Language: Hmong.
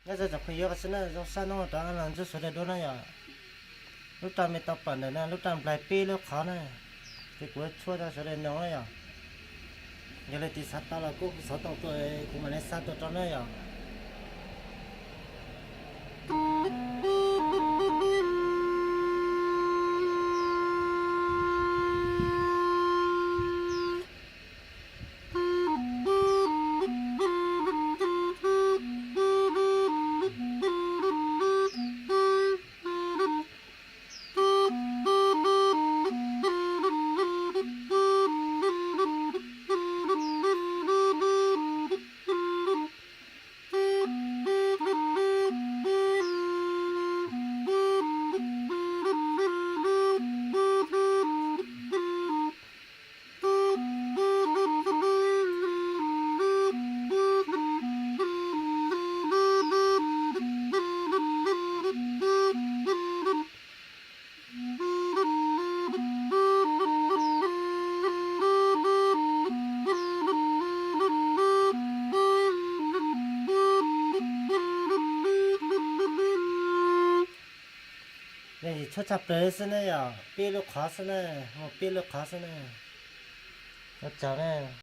Nyob zoo tsoom phooj ywg, qhov xwb na, zoo sab hnub no rov los ntsib sawv daws dua na yom. Lub raj me tau pom ntawm na, lub raj nplaig peb lub qhov na, ces kuv yuav tshuaj rau sawv daws nyob na yom. Yog leej twg xav tau los kuj xov tooj tuaj, kuv mam li xa tuaj rau na yom. Tshuaj tshaj plaws xwb ne yom, peb lub qhov xwb na, muaj peb lub qhov xwb na. Ua tsaug na.